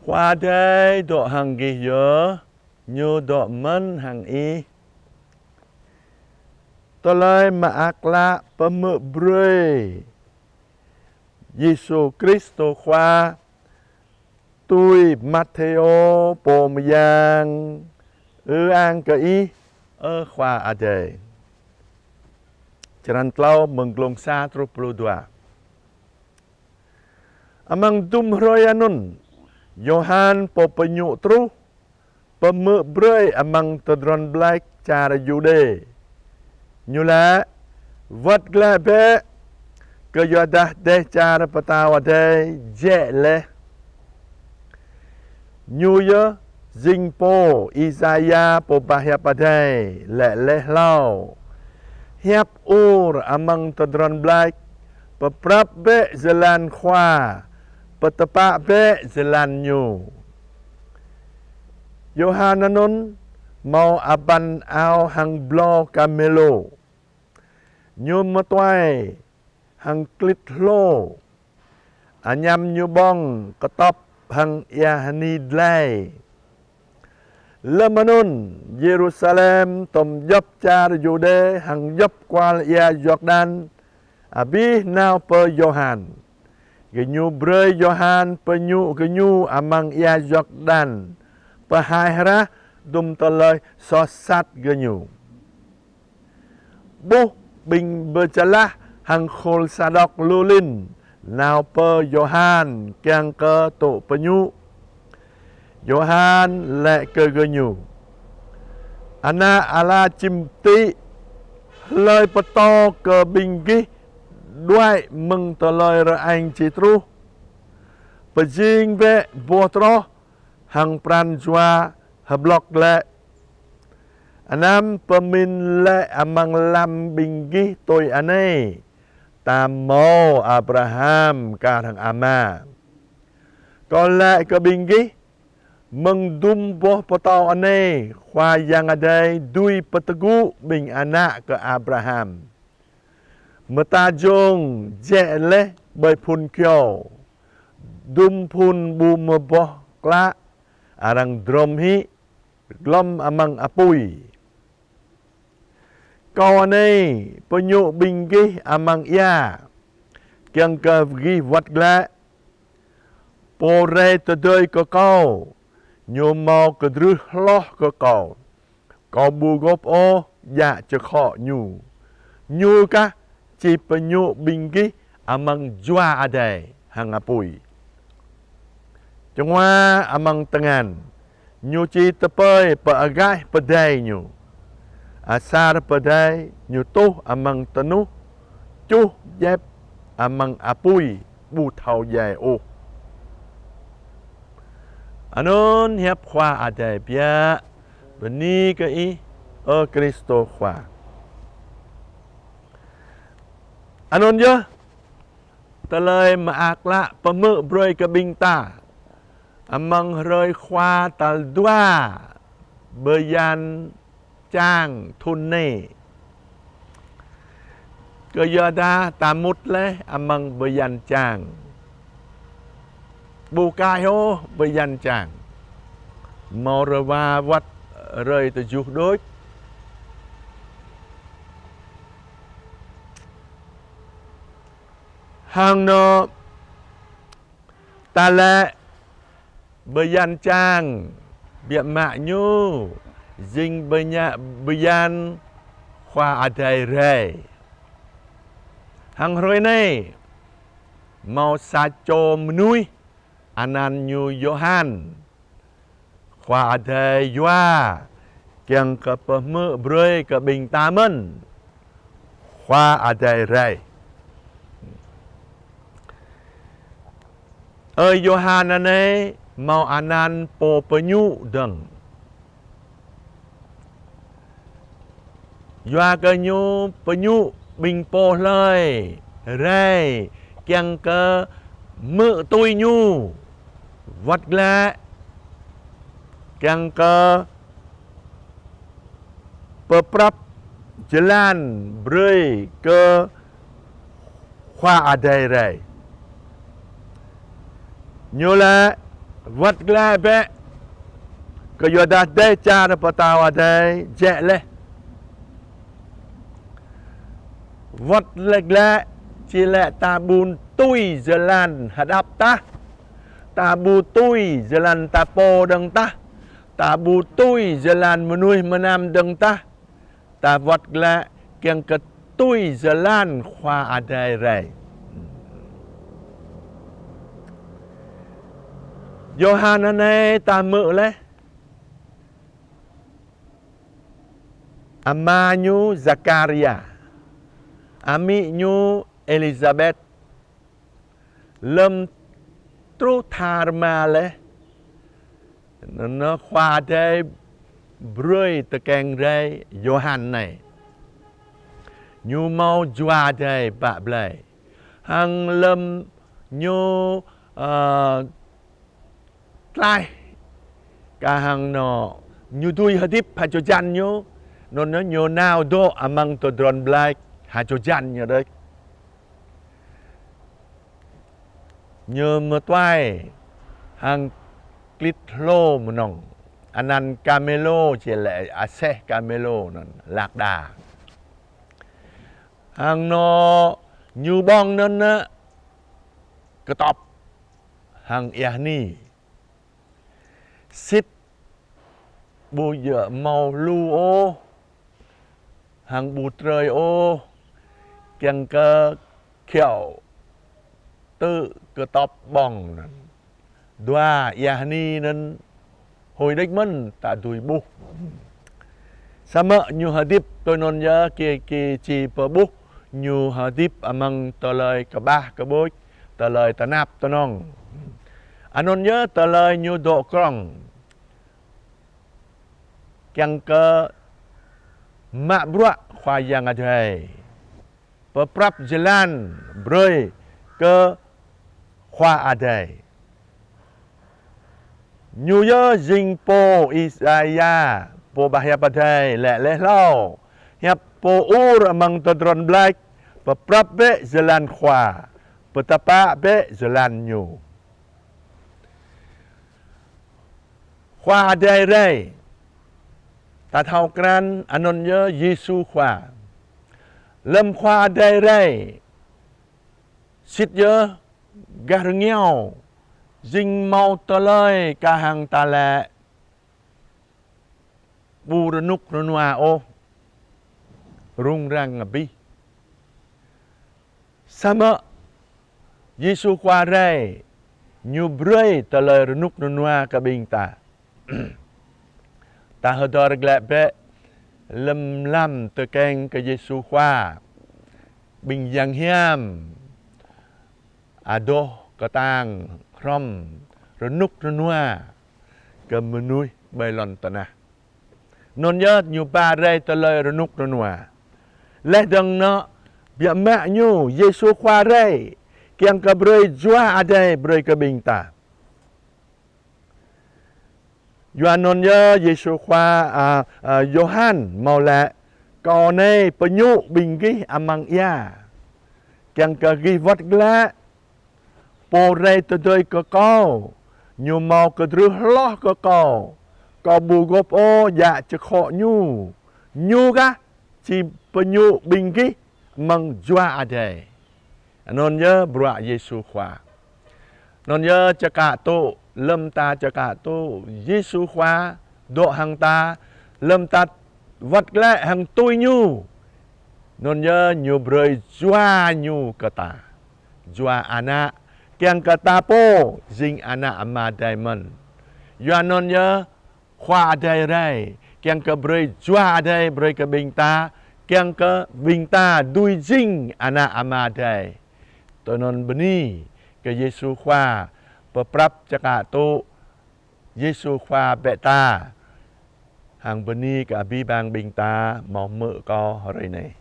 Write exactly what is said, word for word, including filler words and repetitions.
Khua Adai dŏ hăng gih yơh, Ñu dŏ mơ̆n hăng ih. Tơlơi Mơak Klă pơhmư̆ brơi Yêsu Kristô Khua tui Mathêô pô mơyang. Ư-ang kơ Ih, ơ Khua Adai. Črăn klâo mơ̆ng glông sa truh pluh dua. Amăng dŭm hrơi anŭn, Yôhan pô pơñu truh pơhmư̆ brơi amăng tơdron ƀlĕk čar Yuđê. Ñu laĭ: Wơ̆t glaĭ bĕ, kơyuadah dêh čar Pơtao Adai jĕ laih. Ñu yơh jing pô Isaia pô pơhiăp Adai laĭ laih hlâo: Hiăp ur amăng tơdron ƀlĕk: Pơprăp bĕ jơlan Khua, pơtơpă bĕ jơlan Ñu. Yôhan anŭn hmâo abăn ao hăng blâo kamêlô. Ñu mơtuai hăng klĭt hlô. Añăm ñu ƀơ̆ng kơtŏp hăng ia hơni dlai. Lơm anŭn, Yêrusalem tŏm djŏp čar Yuđê hăng djŏp kual ia Yordan abih nao pơ Yôhan. Gơñu brơi Yôhan pơñu gơñu amăng ia Yordan, pơhaih hrah dŭm tơlơi soh sat gơñu. Ƀuh ƀing Bơčalah hăng khul Sadok lu lin nao pơ Yôhan kiăng kơ tŭ pơñu. Yôhan laĭ kơ gơñu: Ană ala čim tĭ, hlơi pơtô kơ ƀing gih đuaĭ mơ̆ng tơlơi rơañ či truh? Pơjing bĕ boh troh hăng pran jua hơblŏk glaĭ. Anăm pơmĭn laĭ amăng lăm ƀing gih tui anai: Ta hmâo Abraham kar hăng ama. Kâo laĭ kơ ƀing gih, mơ̆ng dŭm boh pơtâo anai Khua Yang Adai dưi pơtơgŭ ƀing ană kơ Abraham. Mơta jông jĕ laih ƀơi phŭn kyâo, dŭm phŭn ƀu mơboh klă, arăng drôm hĭ glŏm amăng apui. Kâo anai pơñu ƀing gih amăng ia, kiăng kơ gih wơ̆t glaĭ. Pô rai tơdơi kơ Kâo, ñu hmâo kơdrưh hloh kơ Kâo. Kâo ƀu gôp ôh djă čơkhŏ Ñu. Ñu kah či pơñu ƀing gih amăng Jua Adai hăng apui. Čơngua amăng tơngan, Ñu či tơpơi pơagaih pơdai Ñu. Asar pơdai Ñu tuh amăng tơnuh, čuh djep amăng apui ƀu thâo djai ôh. Anŭn hiăp Khua Adai biă. Bơni kơ Ih, ơ Kristô Khua. Anŭn yơh, Tơlơi Mơak Klă pơhmư̆ brơi kơ ƀing ta amăng hrơi Khua tal dua bơyan čang thŭn anai. Kơyuadah ta mŭt laih amăng bơyan čang. Ƀu kaih ôh bơyan čang. Hmâo rơwa wơ̆t hrơi tơjuh đôč. Hăng anŭn ta laĭ bơyan čang, biă mă ñu jing bơña-, bơyan Khua Adai rai. Hăng hrơi anai, hmâo sa čô mơnuih, anăn ñu Yôhan. Khua Adai yua kiăng kơ pơhmư̆ brơi kơ ƀing ta mơ̆n Khua Adai rai. Ơi Yôhan anai hmâo anăn pô pơñu dơ̆ng. Yua kơ ñu pơñu ƀing pô hlơi rai kiăng kơ hmư̆ tui ñu, wơ̆t glaĭ, kiăng kơ pơprăp jơlan brơi kơ Khua Adai rai. Ñu laĭ: Wơ̆t glaĭ bĕ, kơyuadah Dêh Čar Pơtao Adai jĕ laih. Wơ̆t glaĭ, či laĭ ta ƀu tui jơlan hơđăp tah, ta ƀu tui jơlan ta pô dơ̆ng tah, ta ƀu tui jơlan mơnuih mơnam dơ̆ng tah, ta wơ̆t glaĭ kiăng kơ tui jơlan Khua Adai rai. Yôhan anai ta hmư̆ laih, ama ñu Zakaria, amĭ ñu Elisabet, lơ̆m truh tha rơma laih, anŭn Khua Adai brơi tơkeng rai Yôhan anai. Ñu hmâo Jua Adai pă blai. Hăng lơ̆m ñu, ơ, tlaih kah hăng anŏ ñu dưi hơdip ha čô jăn ñu, anŭn ñu nao dŏ amăng tơdron blai ha čô jăn ñu đôč. Ñu mơtuai hăng klĭt hlô mơnơ̆ng, anăn kamêlô, či laĭ aseh kamêlô anŭn, lak đa. Hăng anŏ ñu ƀơ̆ng anŭn kơtŏp hăng ia hơni. Sĭt ƀu djơ̆ hmâo lu ôh, hăng ƀu trơi ôh, kiăng kơ khiăo tŭ kơtŏp ƀơ̆ng anŭn. Dua ia hơni anŭn hơi đôč mơ̆n ta dưi ƀuh. Samơ̆ ñu hơdip tui anŭn yơh, kơ kơ či pơƀuh ñu hơdip amăng tơlơi kơƀah kơƀôč, tơlơi tơnap tơnŏng. Anŭn yơh tơlơi ñu dŏ krŏng kiăng kơ mă bruă Khua Yang Adai, pơprăp jơlan brơi kơ Khua Adai. Ñu yơh jing pô Isaia, pô pơhiăp Adai laĭ laih hlâo: Hiăp pô ur amăng tơdron blai: Pơprăp bĕ jơlan Khua, pơtơpă bĕ jơlan Ñu. Khua Adai rai, ta thâo krăn anŭn yơh Yêsu Khua. Lơ̆m Khua Adai rai, sĭt yơh gah rơngiao, jing hmâo tơlơi kah hăng ta laĭ ƀu rơnŭk rơnua ôh, rŭng răng abih. Samơ̆ Yêsu Khua rai, ñu brơi tơlơi rơnŭk rơnua kơ ƀing ta. Ta hơdơr glaĭ bĕ, lơ̆m lăm tơkeng kơ Yêsu Khua, ƀing yang hiam adoh kơtang hrŏm rơnŭk rơnua kơ mơnuih ƀơi lŏn tơnah. Anŭn yơh ñu ba rai tơlơi rơnŭk rơnua. Laih dơ̆ng anŭn, biă mă ñu Yêsu Khua rai, kiăng kơ brơi Jua Adai brơi kơ ƀing ta. Yua anŭn yơh Yêsu Khua, a, a, Yôhan hmâo laĭ: Kâo anai pơñŭ ƀing gih amăng ia, kiăng kơ gih wơ̆t glaĭ. Pô rai tơdơi kơ kâo, ñu hmâo kơdrưh hloh kơ kâo, kâo ƀu gôp ôh djă čơkhŏ ñu. Ñu gah či pơñŭ ƀing gih amăng Jua Adai. Anŭn yơh bruă Yêsu Khua. Anŭn yơh čơkă tŭ, lơ̆m ta čơkă tŭ Yêsu Khua dŏ hăng ta, lơ̆m ta wơ̆t glaĭ hăng tui ñu, anŭn yơh ñu brơi Jua ñu kơ ta, Jua Ană, kiăng kơ ta pô jing ană Ama Adai mơ̆n. Yua anŭn yơh Khua Adai rai, kiăng kơ brơi Jua Adai brơi kơ ƀing ta, kiăng kơ ƀing ta dưi jing ană Ama Adai. Tui anŭn bơni kơ Yêsu Khua, pơprăp čơkă tŭ Yêsu Khua bĕ ta, hăng bơni kơ abih bang ƀing ta hmâo hmư̆ kâo hrơi anai.